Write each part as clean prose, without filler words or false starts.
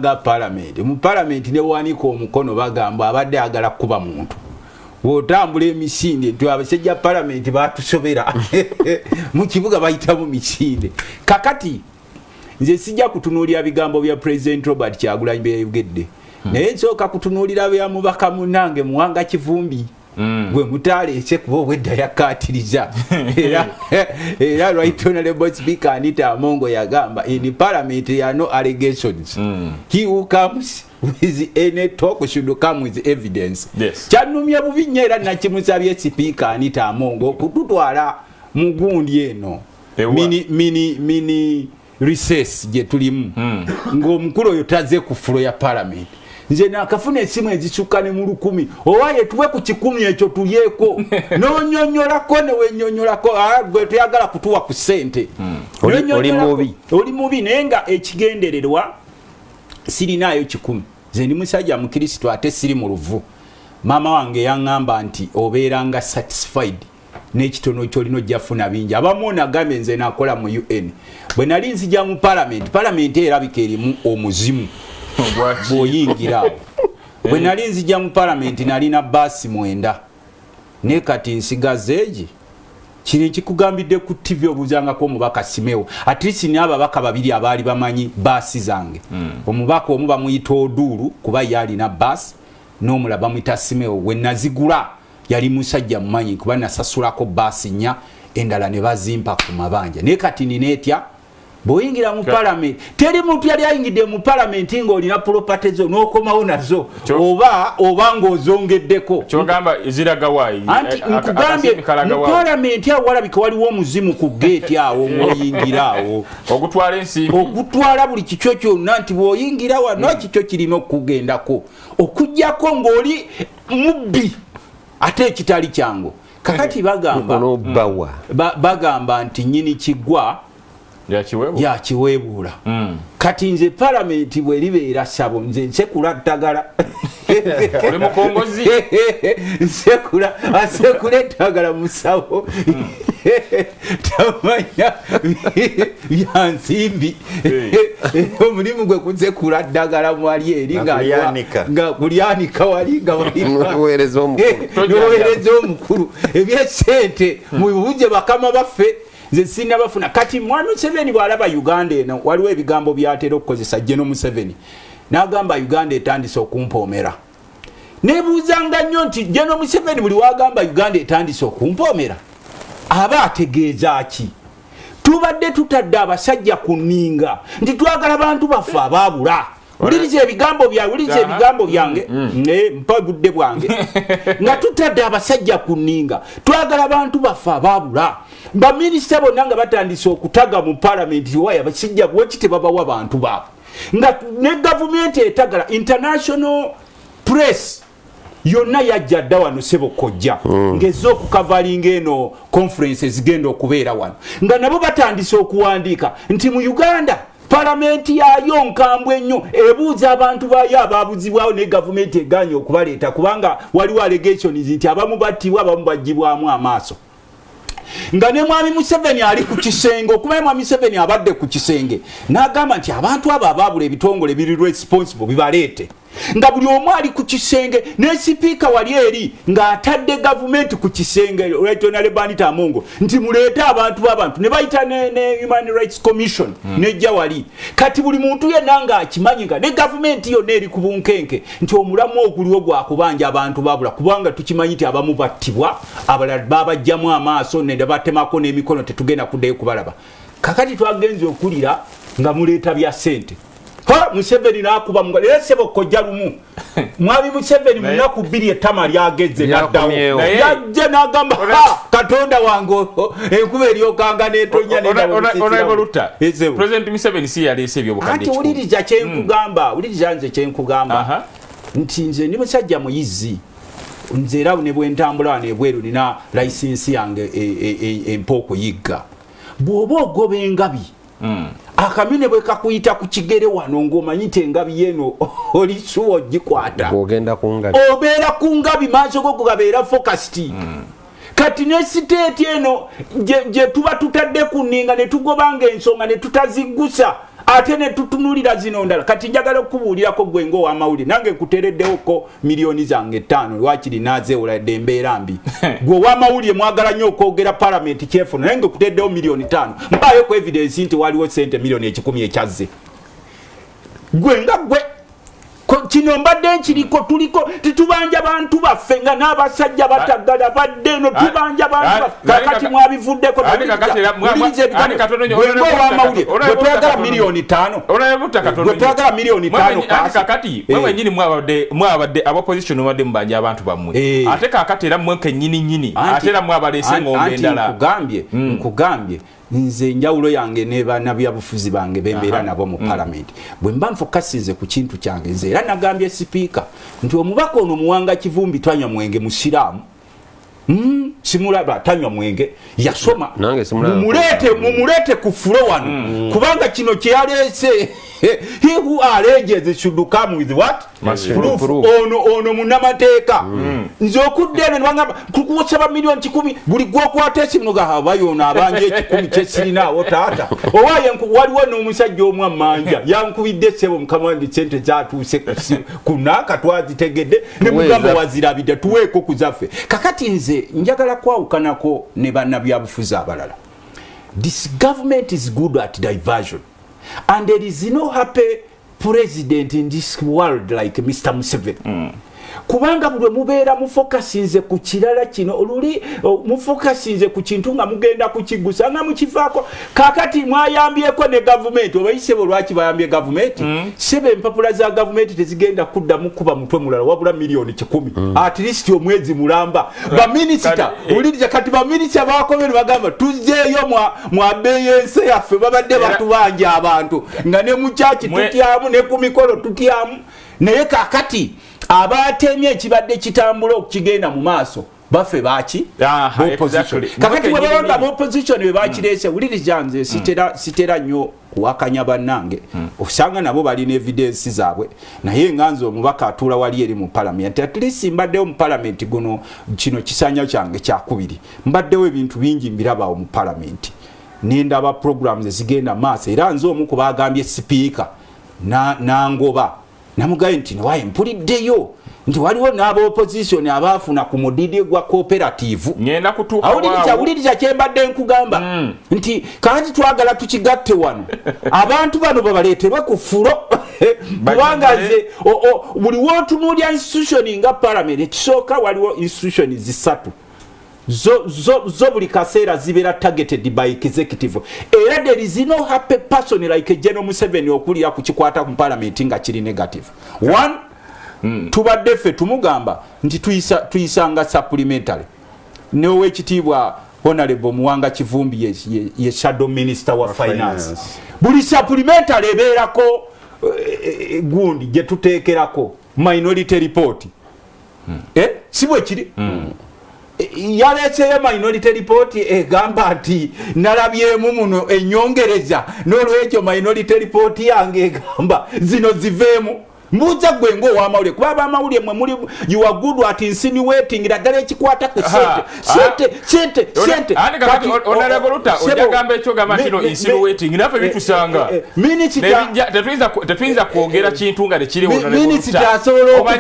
Ga palamenti, mu palamenti newanika omukono, bagamba abadde agala kuba muntu. Bwotambula emisinde nti abasajja palamenti batusobera mu kibuga, bayitamu misinde. Kakati nze sijja kutunuulira bigambo bya President Robert Kyagulanyi byeyayogedde, naye nsooka kutunuulira bya mubaka munange Muwanga Kivumbi, gwe mutaleese, kuba obwedda yakatiriza. Era Right Honorable Speaker Anita Amongo yagamba, "In parliament there are no allegations. He who comes with any talk should come with evidence." Kyanumye bubi nnyo, era nakimusabye Sipiika Anita Amongo okututwala mu gundi eno mini recess gye tulimu, ng'omukulu oyo taze ku floor ya parliament. Nze nakafuna esimu ezisukka ne mu 1000, owaye tuwe ku 100 ekyo tulyeko, nonyonyolako newenyonyolako. Gwe toyagala kutuwa ku ssente. Oli mubi. Oli mubi. Naye nga ekigendererwa sirinaayo 100. Nze ndi musajja mukristo, ate siri mu luvu. Maama wange yaŋŋamba nti obeeranga satisfied n'ekitono kyolina, ojja funa bingi. Abamu onagambye nze nakola mu UN. Bwe nali nzija mu palamenti, palamenti erabika erimu omuzimu bw'oyingira awo. Bwe nali nzija mu palamenti nalina baasi 9, naye kati nsigaza egi. Kino ekikugambidde ku TV, obuuzangako omubaka Simeo. At least ni ababaka babiri abaali bamanyi baasi zange. Omubaka omu bamuyita Oduulu, kuba ye alina baasi, n'omulala bamuyita Simeo. We nazigula yali musajja mumanyi, kuba nasasulako baasi nnya, endala ne bazimpa ku mabanja. Naye kati nina etya? Bw'oyingira mu palamenti, teri muntu yali ayingidde mu palamenti ng'olina property zo n'okomawo nazo oba ng'ozongeddeko. Kyogamba ziraga waayi? Anti nkugambye, mu palamenti awo walabika waliwo omuzimu ku geeti awo ng'oyingira awo. Ogutwala ensimbi. Ogutwala buli kikyo kyonna, nti bw'oyingira wano kikyo kirina okugendako, okugjako ng'oli mubbi, ate ekitali kyangu. Kakati bagamba Onobbawa. Bagamba nti nyini kigwa yakiweebuula. Kati nze palamenti bweribeera ssabo, nze nsekula ddagala. Oli mukongozi. Nsekula, asekula eddagala musawo tamanya byansimbi. Omulimu gwe kusekula ddagala mwali eri nga nga kulyanika wali nga Noweereza omukulu. Noweereza omukulu. Ebyesente mubibuze bakama baffe, nze sinabafuna. Kati mwami Museveni bw'alaba Uganda eno, waliwo ebigambo byatera okukozesa Geno Museveni, n'agamba, "Uganda etandise okumpoomera." Nebuuzanga nnyo nti Geno Museveni buli wagamba "Uganda etandise okumpoomera" aba ategeeza ki? Tubadde tutadde abasajja ku nninga nti twagala bantu baffe abaabula. Wuliriza ebigambo byange, wuliriza ebigambo byange. Mpa budde bwange. Nga tutadde abasajja ku nninga, twagala bantu baffe abaabula. Baminisita bonna nga batandise okutaga mu palamenti, waya abasajja bweki tebabawa bantu baabwe? Nga ne gavumenti etagala, international press yonna yajja dda wano, sebo kojja, ngezze okukavalinga eno conference ezigenda okubeera wano, nga nabo batandise okuwandiika nti mu Uganda palamenti yaayo nkambwe nnyo, ebuuza abantu baayo ababuzibwawo, ne gavumenti eganye okubaleeta kubanga waliwo allegations nti abamu battibwa, abamu bagibwamu amaaso. Nga ne mwami Museveni ali ku kisenge, okuba mwami Museveni abadde ku kisenge n'agamba nti abantu abo abaabula, ebitongole biri responsible bibaleete. Nga buli omu ali ku kisenge, ne sipiika wali eri ng'atadde gavumenti ku kisenge, Right Honorable Anita Amongo, nti muleete abantu b'abantu, ne bayita ne Human Rights Commission nejja wali. Kati buli muntu yenna ng'akimanyi nga ne gavumenti yonna eri ku bunkenke nti omulamu oguliwo gwakubanja abantu babula, kubanga tukimanyi nti abamu battibwa, abalala babajjamu amaaso ne batemako n'emikono, tetugenda kuddayo kubalaba. Kakati twagenze okulira nga muleeta bya ssente. Ha, Museveni nakuba mu era sebo kojja, lumu mwami Museveni mu nnaku 2 ettama lyagezze naddawo. Lyakomyewo. Yajja n'agamba, "Ha, Katonda wange, enkuba eryokanga netonya." Honorable Lutta, President Museveni si yaleese ebyobukadde Anti 100. Wuliriza kyenkugamba, wuliriza nze kyenkugamba, nti nze ndi musajja muyizi. Nze era ne bwentambula wano ebweru nina layisinsi yange empa okuyigga. Bw'oba ogoba engabi, akamyu ne bwe kakuyita ku kigere wano, ng'omanyi nti engabi yeeno oli suwa ogikwata. Bwogenda ku ngabi. Obeera ku ngabi, maaso go gabeera focused. Kati ne state eno gye tuba tutadde ku nninga ne tugobanga ensonga ne tutaziggusa, Ate ne tutunulira zino ndala. Kati njagala okubuulirako gwe ng'owamawulire, nange nkuteereddewoko miliyoni zange 5, lwakiri nazeewola dde, embeera mbi. Gwe owamawulire mwagala nnyo okwogera palamenti kyefuna, naye nge kutereddewo miliyoni 5, mpaayo ku evidence nti waliwo sente 100,000,000 ekyazze. Gwe nga gwe kino mbadde nkiriko, tuliko titubanja bantu baffe nga n'abasajja batagala badde eno, tubanja bantu baffe. Kakati mwabivuddeko. Owamawulire gwe twagala miliyoni 5, gwe twagala miliyoni 5. Kakati mwe mwenyini mwabadde aba opposition, mubadde mubanja abantu bammwe, ate kakati era mmwe kenyini nyini, ate era mwabaleese engombe endala. Nkugambye, nkugambye nze enjawulo yange ne bannabyabufuzi bange bembeera nabo mu palamenti, bwe mba nfokasinze ku kintu kyange. Nze era nagambye sipiika nti omubaka ono Muwanga Kivumbi tanywa mwenge, musiraamu. Simulaba tanywa mwenge, yasoma. Mumuleete, mumuleete ku floor wano, kubanga kino kyeyaleese, he who alleges should come with what? Proof. Ono munnamateeka. Nze okudda eno nebagamba kukusaba 100,000,000, buli gwokwata esimu gahabayo ono abanja 100 kyesirinaawo taata owaaye. Waliwo n'omusajja omu amanja yankubidde, "Ssebo mukama wange, sente zatuuse kunaka twazitegedde," ne mugamba, "Wazirabidde, tuweeko ku zaffe." Kakati nze njagala kwawukanako ne bannabyabufuzi abalala. This government is good at diversion, and there is no happy president in this world like Mr Museveni, kubanga buli mubeera mufokasinze ku kirala kino, luli mufokasinze ku kintu nga mugenda kukigusa nga mukivaako. Kakati mwayambyeko ne gavumenti. Obayisebo lwaki bayambye gavumenti? Sebe empapula za gavumenti tezigenda kuddamu kuba mutwe mulala wabula 100,000,000, at least omwezi mulamba. Baminisita, uliriza, kati baminisita bakomye ne bagamba tuzzeeyo mwabeeyo ensi yaffe, babadde batubanja abantu nga ne mukyaki tutyamu, ne ku mikolo tutyamu. Naye kakati abatemye ekibadde kitambula okukigenda mu maaso baffe baki? Kakati bwebabanga opposition bwe bakireese, wuliriza, nze sitera nnyo kuwakanya bannange, osanga nabo balina evidence zaabwe, naye nga nze omubaka atuula wali eri mu palamenti, at least mbaddewo mu palamenti guno, kino kisanya kyange kyakubiri, mbaddewo ebintu bingi mbirabawo mu palamenti, nendaba programs ezigenda maaso. Era nze omu ku bagambye sipiika nangoba, namugambye nti nawaye mpuliddeyo nti waliwo n'aba opposition abaafuna ku mudidi gwa cooperative. Ngenda kutuuka. Awuliriza kyembadde nkugamba, nti kakati twagala tukigatte wano, abantu bano babaleeterwe ku floor, kubanga nze buli wootunuulya institution nga parliament, ekisooka waliwo institution zisatu zo, zo, zo buli kaseera zibeera targeted by executive. Era there is no happy person like General Museveni okulira ku kikwata ku parliament nga kiri negative one. Tubadde ffe tumugamba nti tuyisanga supplementary nowekitiibwa Honorable Muwanga Kivumbi ye shadow minister wa finance. Buli supplementary ebeerako gundi gye tuteekerako minority report. Si bwe kiri? Yaleeseyo minority report egamba nti nalabyemu muno enyongereza, n'olwekyo minority report yange egamba zino ziveemu. Mbuuza gwe ngaowamawulire, kuba abamawulire mwe muli, you are good at insinuating, naddala ekikwata ku sente, sente, sente, sente. Honorable Ruta, ojagamba ekyo gamba nti no insinuating, naffe bitusanga. Tetuyinza kwogera kintu nga tekiri. Minisita asobola okufa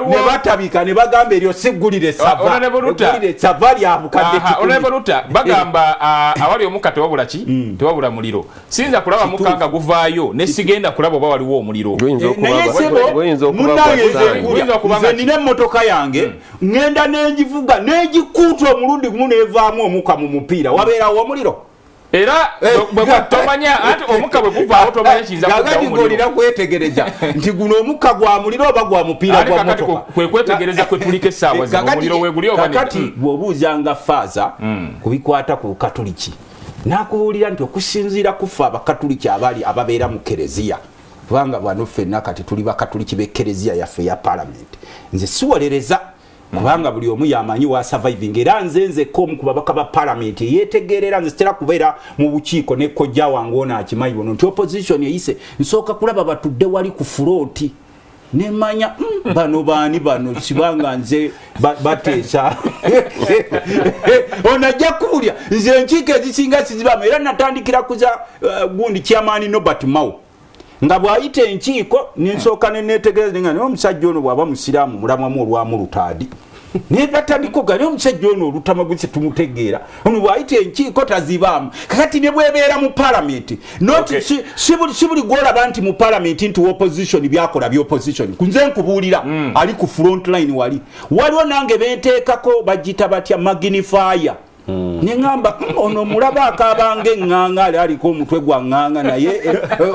ne batabika ne bagamba eryo siggulire sava lya bukadde. Honorable Ruta, bagamba awali omukka tewabula ki? Tewabula muliro. Siyinza kulaba mukka nga guvaayo ne sigenda kulaba oba waliwo omuliro. Naye sebo munange, nze nina emmotoka yange, ŋŋenda nengivuga negikuuta omulundi gumu nevaamu omukka mu mupiira, wabeerawo omuliro. Era tomanya ati omukka bwe guvaawo tomanya kiyinza. Kuddawo kwetegereza nti guno omukka gwa muliro oba gwa mupiira gwa motoka. Kwe kwetegereza kwe tuliko essaawa zino, omuliro weeguli oba. Kakati bw'obuuzanga faaza ku bikwata ku Bukatuliki, nakubuulira nti okusinziira kufa Abakatuliki abali ababeera mu kereziya, kubanga bano ffenna kati tuli Bakatuliki b'ekereziya yaffe ya palamenti, nze siwolereza kubanga buli omu yamanyi wa surviving. Era nze nzekka omu ku babaka ba palamenti eyetegerera, nze sitera kubeera mu bukiiko ne kojja wange ono akimanyi bono nti opposition eyise, nsooka kulaba batudde wali ku front. Nemanya bano baani bano, sibanga nze bateesa ono ajja kubulya. Nze enkiiko ezisinga sizibamu, era natandikira kuza gundi chairman Norbert Mao, nga bw'ayita enkiiko nensooka nenetegereza nga naye omusajja ono bw'aba musiraamu mulamwamu olwamu lutaadi, naye batandika oga naye omusajja ono olutama gwe tumutegeera, ono bw'ayita enkiiko tazibaamu. Kakati ne bwebeera mu palamenti not si buli gwolaba nti mu palamenti nti opposition byakola bya opposition. Nze nkubuulira, ali ku front line wali waliwo nange benteekako bagita batya, magnifier, neŋamba ono mulaba akabanga eŋŋanga, ali aliko omutwe gwa ŋŋanga, naye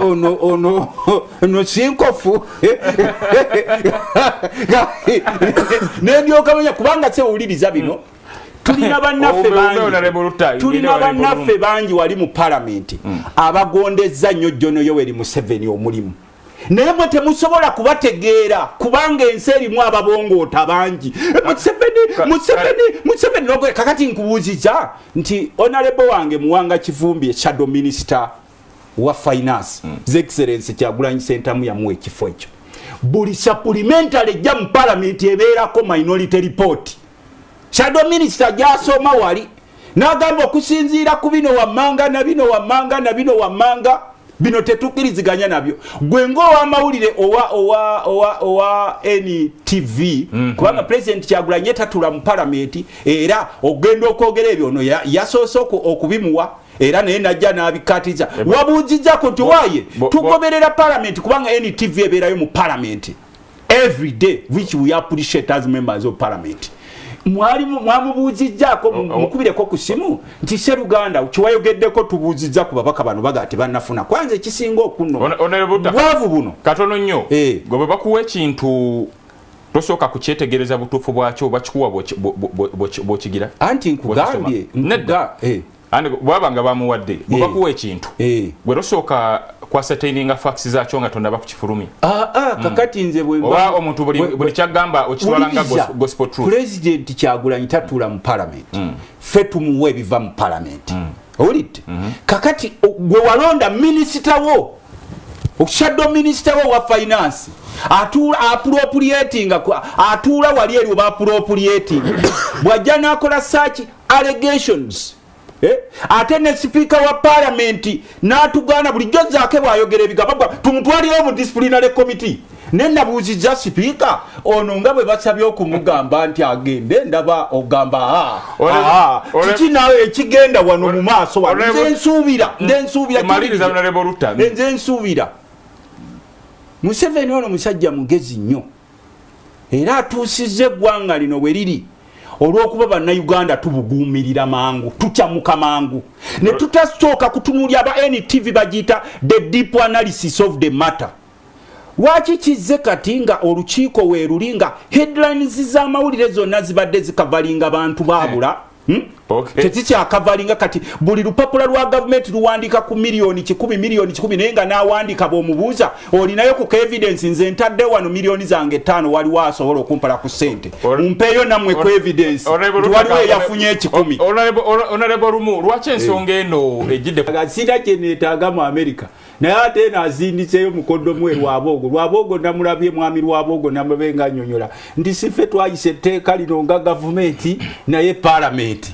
ono ono ono sinkofu. Nendyoka manya kubanga sewuliriza bino, tulina bannaffe bangi, tulina bannaffe bangi wali mu palamenti abagondezza nnyo Jono Yoweri Museveni omulimu, naye mwe temusobola kubategeera kubanga ensi erimu ababongoota bangi. Museveni, Museveni, Museveni. Kakati nkubuuziza nti honorable wange Muwanga Kivumbi, shadow minister wa finance, His Excellence Kyagulanyi Sentamu yamuwa ekifo ekyo. Buli supplementary ejja mu palamenti ebeerako minority report, shadow minister gyasoma wali n'agamba okusinziira ku bino wammanga na bino wammanga na bino wammanga, bino tetukkiriziganya nabyo. Gwe ngaowamawulire owa NTV, kubanga President Kyagulanyi tatula mu palamenti, era ogenda okwogera ebyo ono yasoose okubimuwa, era naye najja n'abikatiza. Wabuuzizako nti waaye tugoberera palamenti, kubanga NTV ebeerayo mu palamenti every day, which we appreciate as members of parliament. Mwamubuuzizzaako? Mukubireko ku simu nti Seruganda kiwayogeddeko, tubuuzizza ku babaka bano, baga tebannafuna. Kwanza ekisinga okuno bwavu buno. Katono nnyo. Gwe bwe bakuwa ekintu tosooka kukyetegereza butuufu bwakyo, oba kikuwa bw'okigira? Anti nkugambye. Nedda. Bwaba nga bamuwadde, bwe bakuwa ekintu gwe tosooka kwascertaininga facts zaakyo nga tonnaba kukifulumya? Kakati nze oba omuntu buli kyagamba okitwala nga gospel truth? President Kyagulanyi tatuula mu parliament, ffe tumuwa ebiva mu parliament. Owulidde? Kakati gwe walonda minisita wo, shadow minister wo wa finance, atuula appropriating, atuula wali eri oba appropriating, bw'ajja n'akola such allegations, eh? Ate ne sipiika wa palamenti n'atugaana bulijjo zaake bw'ayogera ebigambo tumutwalire mu disciplinary committee. Ne nabuuziza sipiika ono nga bwe basabye okumugamba nti agende, ndaba ogamba kiki naawe ekigenda wano mu maaso wano. Nze nsuubira, nze nsuubira, nze nsuubira Museveni ono musajja mugezi nnyo, era atuusizza eggwanga lino bwe riri olw'okuba Bannayuganda tubuguumirira mangu, tukyamuka mangu ne tutasooka kutunuulya. Aba NTV bagiyita the deep analysis of the matter. Lwaki kizze kati nga olukiiko weeruli, nga headlines z'amawulire zonna zibadde zikavalinga bantu baabula? Hmm? Tezikyakavalinga kati. Buli lupapula lwa gavumenti luwandika ku miliyoni 100, miliyoni 100, naye nga n'awandika bw'omubuuza olinayo ku evidence, nze ntadde wano miliyoni zange 5, waliwo asobola okumpala ku ssente, mumpeeyo nammwe ku evidence nti waliwo eyafunye 100. Honorable Lumu, lwaki ensonga eno ejjidde? Sina kyeneetaaga mu America, naye ate eno azindiseyo mukoddomu Lwaboogo. Lwaboogo namulabye, mwami Lwaboogo namulabye nga annyonnyola nti sife twayisa etteeka lino nga gavumenti, naye palamenti.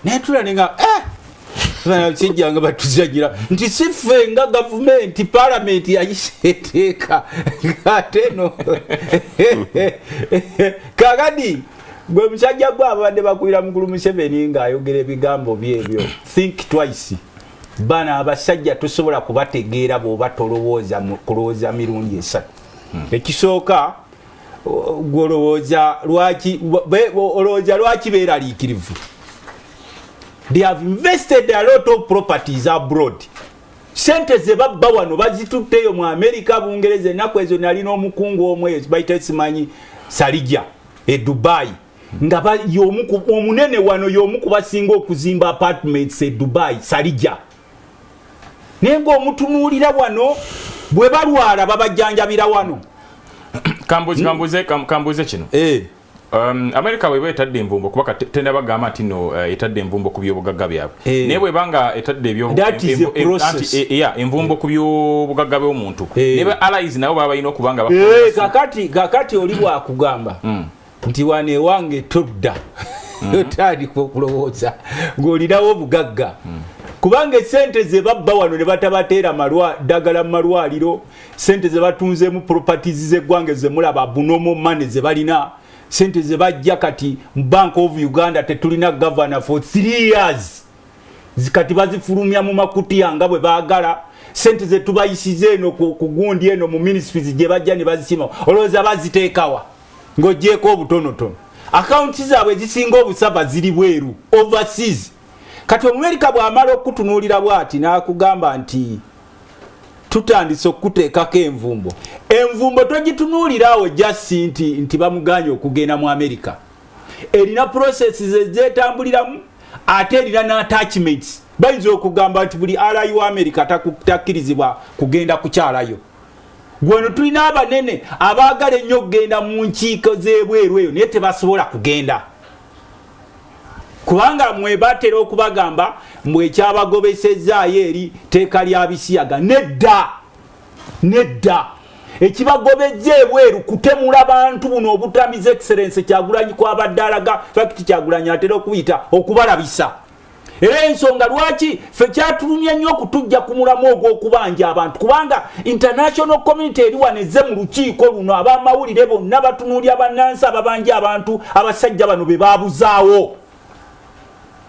Naye tula nga eh, kijjanga batuzanyira nti sife nga gavumenti, palamenti yayisa etteeka. Ate eno kakati gwe musajja gwe abadde bakubira mukulu Museveni ng'ayogera ebigambo byebyo, think twice. Bano abasajja tosobola kubategeera bw'oba tolowooza kulowooza mirundi esatu. Ekisooka, gwolowooza lwaki, olowooza lwaki beeraliikirivu? They have invested a lot of properties abroad. Sente ze babba wano bazitutteyo mu Amerika, Bungereza. Ennaku ezo nalina omukungu omu eyo bayita simanyi Salija e Dubai, nga omunene wano y'omu ku basinga okuzimba apartments e Dubai, Salija. Naye ngaomutunuulira wano, bwe balwala babajjanjabira wano. Kambuze kino. America bweba etadde envumbo, kuba tenabagamba nti no etadde envumbo ku byobugagga byabwe, naye bwebanga etadde envumbo ku byobugagga by'omuntu, ne ba allies nabo baba balina okuba nga Kakati oli bwakugamba nti wano ewange todda, otandika okulowooza ng'olinawo obugagga, kubanga esente ze babba wano ne batabateera ddagala mu malwaliro, sente ze batunzeemu properties z'eggwanga zemulaba, bunomo money ze balina, sente ze bajja. Kati mu Bank of Uganda tetulina governor for 3 years, kati bazifulumya mu makutiya nga bwe baagala. Sente ze tubayisiza eno ku gundi eno mu ministries gye bajja ne bazisima, olowooza baziteekawa? Ng'ogyeko obutonotono, akawunti zaabwe ezisinga obusava ziri bweru, overseas. Kati Omumerika bw'amala okutunuulira bw'ati n'akugamba nti tutandise okuteekako envumbo, envumbo togitunuulira awo just nti bamuganye okugenda mu Amerika. Erina processes ezetambuliramu, ate erina n'attachments. Bayinza okugamba nti buli ally wa Amerika takkirizibwa kugenda kukyalayo. Gweno tulina abanene abaagala ennyo okugenda mu nkiiko z'ebweru eyo, naye tebasobola kugenda kubanga mwe batera okubagamba mbwe ekyabagobesezaayo eri teeka lya bisiyaga. Nedda, nedda, ekibagobejja ebweru kutemula bantu. Buno obutamiza Excellence Kyagulanyi kwabadde alaga fact, Kyagulanyi atera okuyita okubalabisa. Era ensonga lwaki ffe kyatulumya nnyo okutujja ku mulamu ogw'okubanja abantu, kubanga international community eri wano ezze mu lukiiko luno, ab'amawulire bonna batunuulya bannansi ababanja abantu. Abasajja bano be baabuzaawo,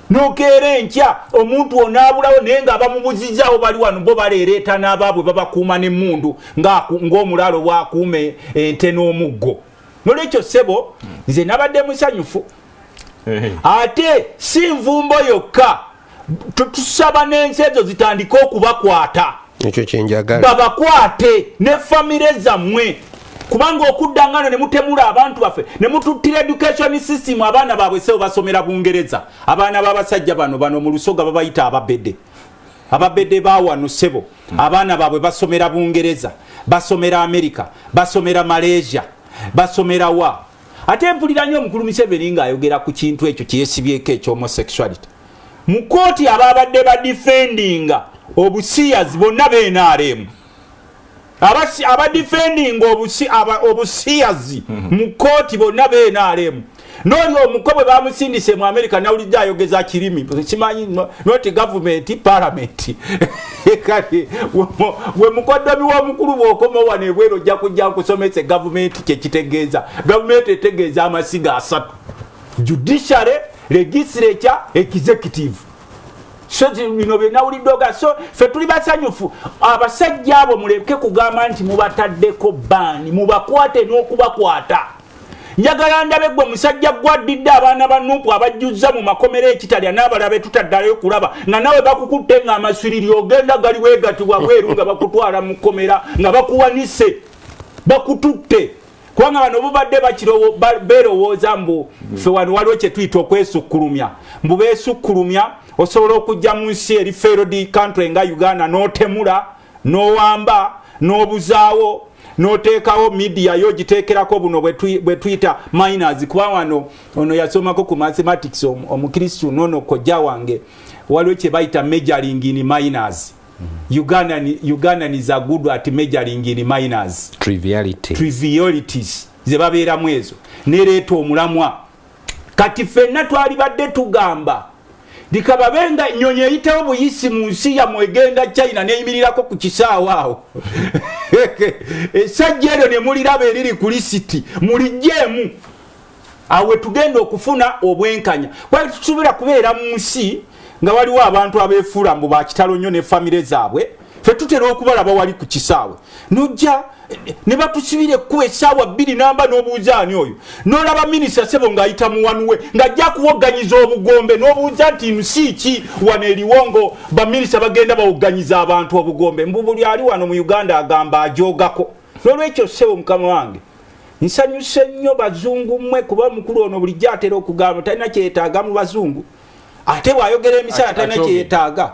nokeera enkya omuntu onaabulawo, naye nga bamubuzizaawo bali wano, bo baleereeta n'abaabwe babakuuma n'emmundu ng'omulaalo bw'akuuma ente n'omuggo. Nolwekyo ssebo, nze nabadde musanyufu. Ate si nvumbo yokka, tusaba n'ensi ezo zitandike okubakwata. Ekyo kyenjagala. Babakwate ne famire zammwe, kubanga okudda ngano ne mutemula abantu baffe ne mututtira education system. Abaana baabwe sebo basomera Bungereza. Abaana b'abasajja bano mu Lusoga babayita ababede, ababede bawano sebo. Abaana baabwe basomera Bungereza, basomera Amerika, basomera Malaysia, basomera wa. Ate mpulira nnyo omukulu Museveni ng'ayogera ku kintu ekyo kyeyesibyeko eky'homosexuality mu kooti. Ababadde badefendinga obusiyazi bonna be NRM, abadefendinga obusiyazi mu kooti bonna be NRM. Noli omuko bwe bamusindise mu America, nawulidde ayogeza kirimi simanyi not government, parliament. Kati we mukoddomi w'omukulu bw'okoma wano ebweru, ojja kujja nkusomesa gavumenti kyekitegeeza. Gavumenti etegeeza amasiga asatu: judiciary, legislature, executive. So bino byenawulidde oga. So ffe tuli basanyufu. Abasajja abo muleke kugamba nti mubataddeko ban, mubakwate n'okubakwata. Njagala ndabe gwe musajja gwaddidde abaana ba NUP abajjuzza mu makomera ekitalya n'abalala betutaddalayo kulaba nga nawe bakukutte ng'amasiriri ogenda gali weegatibwa bweru nga bakutwala mu kkomera nga bakuwanise bakututte, kubanga bano bubadde beerowooza mbu ffe wano waliwo kye tuyita okwesukkulumya, mbu beesukkulumya. Osobola okujja mu nsi eri failed country nga Uganda n'otemula, n'owamba, n'obuzaawo, n'oteekawo media yo giteekerako buno bwe tuyita minors, kuba wano ono yasomako ku mathematics, omukristu nono kojja wange, waliwo kye bayita majoring in minors. Ugandan is a good at majoring in minors. Triviality. Trivialities ze babeeramu ezo nereeta omulamwa. Kati ffenna twalibadde tugamba likababe nga ennyonyi eyitawo buyisi mu nsi yammwe egenda China, neyimirirako ku kisaawe awo, essajja eryo ne muliraba eriri ku lisiti, mulijjeemu awo wetugenda okufuna obwenkanya. Kuba tusobola kubeera mu nsi nga waliwo abantu abeefuula mbu bakitalo nnyo ne famire zaabwe. Fe tutera okubalaba wali ku kisaawe, nojja ne batusibira ekkuba essaawa 2 namba, n'obuuza ani oyo, n'olaba minisita sebo ng'ayita muwanuwe ng'ajja kuwogganyiza obugombe, n'obuuza nti nsi ki wano eriwo ngo baminisita bagenda bawogganyiza abantu obugombe? Mbu buli ali wano mu Uganda agamba ajoogako. N'olwekyo ssebo mukama wange, nsanyuse nnyo bazungu mmwe, kuba mukulu ono bulijjo atera okugamba talina kyetaaga mu bazungu, ate bw'ayogera emisala talina kyeyetaaga.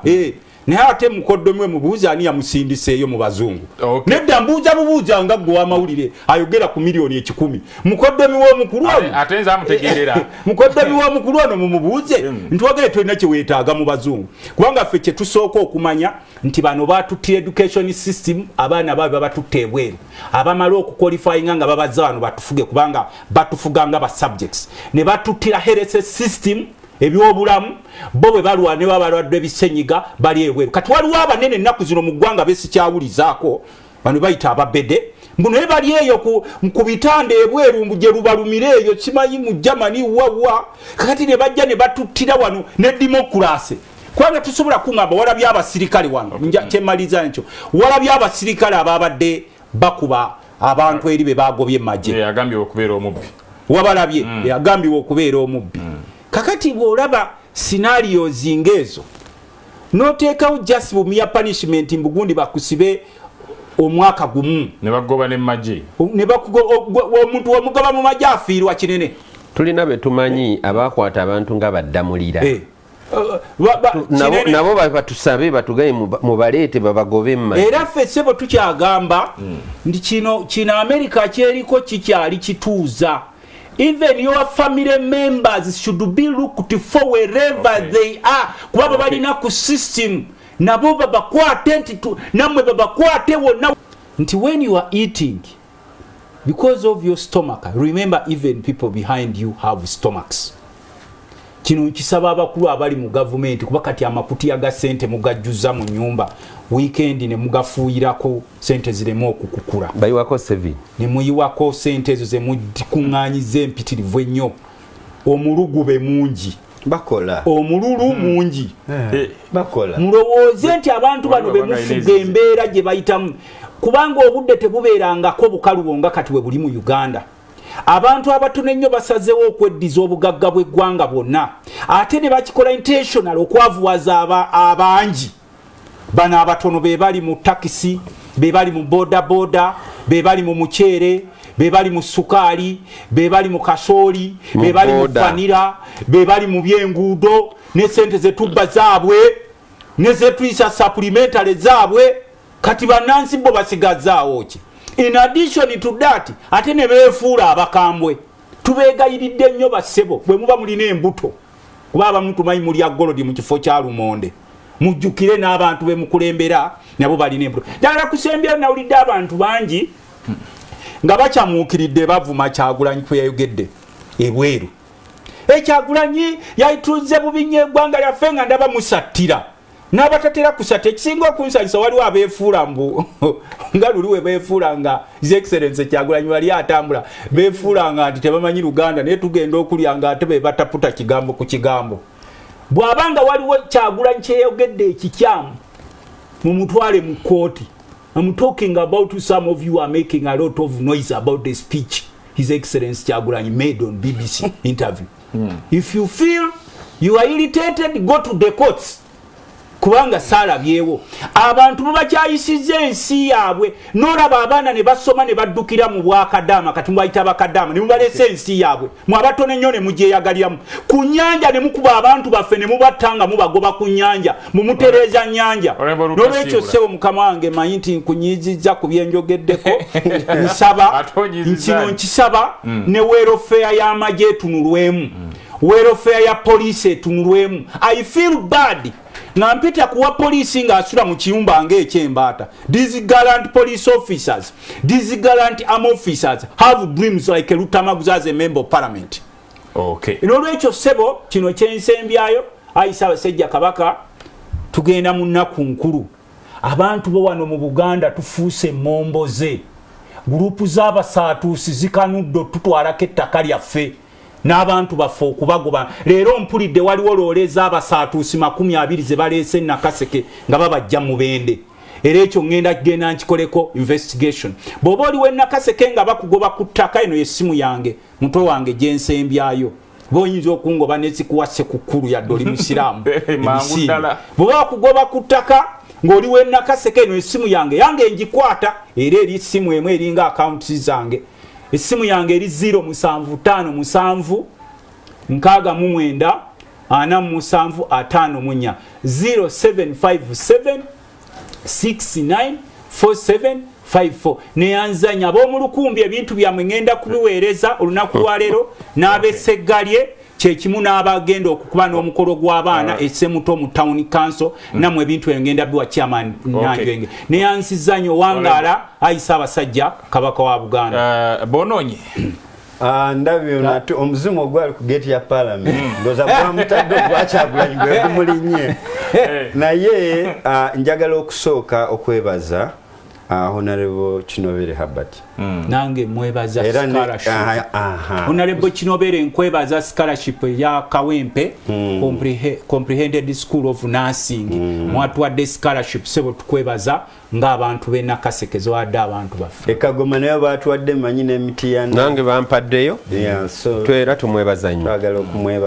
Naye ate mukoddomi we mubuuza ani yamusindiseeyo mu bazungu? Nedda, mbuuza bubuuza nga ggwe w'amawulire ayogera ku 1,000,000. Mukoddomi w'omukulu ono, ate nze amutegeerera. Mukoddomi w'omukulu ono mumubuuze nti wagere tolina kyeweetaaga mu bazungu, kubanga ffe kye tusooka okumanya nti bano batuttira education system. Abaana babe babatutta ebweru, abamala okuqualifyinga nga babazza wano batufuge, kubanga batufuga nga ba subjects. Ne batuttira health system, ebyobulamu. Bo bwe balwana ne baba balwadde ebisenyiga bali ebweru. Kati waliwo abanene ennaku zino mu ggwanga besikyawulizaako, bano bayita ababede, mbu naye bali eyo ku bitanda ebweru, mbu gye lubalumira eyo kimanyi mu Germany wawa. Kakati ne bajja ne batuttira wano ne democracy, kubanga tusobola kuŋŋamba walabye abasirikale wano. Kyemaliza nkyo, walabye abasirikale ababadde bakuba abantu eri be bagobye magye. Agambibwa okubeera omubbi. Wabalabye? Agambibwa okubeera omubbi. Kakati bw'olaba scenarios ng'ezo, n'oteekawo just bumia punishment, mbugundi bakusibe omwaka gumu. Ne bagoba ne magye. Ne omuntu omugoba mu magye afiirwa kinene. Tulina be tumanyi abakwata abantu nga baddamulira. Kinene. Nabo batusabe batugaye mubaleete babagobe mu magye. Era ffe, ssebo, tukyagamba nti kino Amerika kyeriko kikyali kituuza. Even your family members should be looked for wherever they are, kuba balina ku system, nabo babakwate nti nammwe babakwate wonna. Nti when you are eating because of your stomach, remember even people behind you have stomachs. Kino nkisaba abakulu abali mu gavumenti, kuba kati amakutiya ga sente mugajjuza mu nyumba weekend ne mugafuuyirako sente zireme okukukula. Bayiwako 7. Ne muyiwako sente ezo zemukuŋŋaanyiza empitirivu ennyo. Omulugube mungi. Bakola. Omululu mungi. Bakola. Mulowooze nti abantu bano Waliwo bemufuga abalina embeera gye bayitamu, kubanga obudde tebubeerangako bukalubo nga kati bwe buli mu Uganda. Abantu abatono ennyo basazeewo okweddiza obugagga bw'eggwanga bwonna, ate ne bakikola intentional okwavuwaza abangi. Bano abatono be bali mu takisi, be bali mu bodaboda, be bali mu muceere, be bali mu sukaali, be bali mu kasooli, Mu be bali mu boda. vanilla, be bali mu byenguudo, ne sente zetubba zaabwe, ne zetuyisa supplementary zaabwe. Kati bannansi bo basigazaawo ki? In addition to that, ate ne beefuula abakambwe. Tubeegayiridde nnyo, bassebo, bwe muba mulina embuto, kuba abamu tumanyi mulya Gold mu kifo kya lumonde, mujjukire n'abantu bemukulembera nabo balina embuto. Ddala kusembya, nawulidde abantu bangi nga bakyamuukiridde bavuma Kyagulanyi kwe yayogedde ebweru. Ekyagulanyi yatuze bubi nnyo eggwanga lyaffe, nga ndaba musattira n'abatatera kusata. Ekisinga okunsanyusa, waliwo abeefuula mbu nga luli we beefuula nga His Excellence Kyagulanyi wali atambula, beefuula nga nti tebamanyi Luganda, naye tugenda okulya nga ate be bataputa kigambo ku kigambo. Bw'aba nga waliwo Kyagulanyi kyeyogedde ekikyamu, mumutwale mu kooti. I'm talking about some of you are making a lot of noise about the speech His Excellence Kyagulanyi made on BBC interview. If you feel you are irritated, go to the courts, kubanga saalabyewo abantu mubakyayisiza ensi yaabwe. N'olaba abaana ne basoma ne baddukira mu bwakadaama. Kati mubayita bakadaama ne mubaleesa ensi yaabwe, mwabatono ennyo ne mugyeyagaliramu ku nnyanja, ne mukuba abantu baffe ne mubatta nga mubagoba ku nnyanja, mumutereeza nnyanja. Honorable N'olwekyo, Rukasiibula. ssebo, mukama wange, manyi nti nkunyiizizza ku byenjogeddeko. Nsaba Ate onyiizizza. kino nkisaba, ne welfare y'amagye etunulwemu, welfare ya poliisi etunulwemu. I feel bad nga mpita kuwa poliisi ng'asula mu kiyumba ng'ekyembaata. These gallant police officers, these gallant army officers have dreams like Lutamaguzi as a member of parliament. N'olwekyo, ssebo, kino kyensembyayo. Ayi Ssaabasajja Kabaka, tugenda mu nnaku nkulu. Abantu bo wano mu Buganda tufuuse emmomboze. Group z'abasaatuusi zikanudde otutwalako ettaka lyaffe n'abantu baffe okubagoba. Leero mpulidde waliwo loole ez'abasaatuusi 20 ze baleese Nakaseke nga babajja Mubende. Era ekyo ŋŋenda kugenda nkikoleko investigation. Bw'oba oliwo Nakaseke nga bakugoba ku ttaka, eno yessimu yange, mutwe wange gyensembyayo. Boyinza okungoba nezikuwa sekukulu yadde oli musiraamu. Mangu Ebisiimi. ddala. Bwe bakugoba ku ttaka ng'oli w'enakaseke, eno essimu yange ngikwata. Era eri essimu emu eringa akawunti zange. Essimu yange eri 0757 69 47 54, 0757 69 47 54. Neyanzanya ab'omulukumbi, ebintu byammwe ngenda kubiweereza olunaku lwaleero, n'abeseggalye kyekimu, n'abagenda okukuba n'omukolo gw'abaana esemuto mu town council, nammwe ebintu ebyo ngenda biwa chairman Nanjwenge. Neyansiza nnyo, wangaala ayisa abasajja Kabaka wa Buganda. Bonoonye. Ah, ndabye ono ate omuzimu ogwali ku geeti ya parliament, ndoza gwamutadde ogwakyagulanyi gwe gumulinnye. Naye njagala okusooka okwebaza Honorable Kinobere Herbert. Nange mwebaza Era scholarship. Honorable Kinobere, nkwebaza scholarship eya Kawempe Comprehended School of Nursing. Mwatuwadde scholarship, sebo, tukwebaza ng'abantu b'e Nakaseke, wadde abantu baffe. Ekagoma nayo batuwadde, manyi n'emitiyana. Nange bampaddeyo. Yeah, so Twera tumwebaza nnyo. Twagala okumwebaza.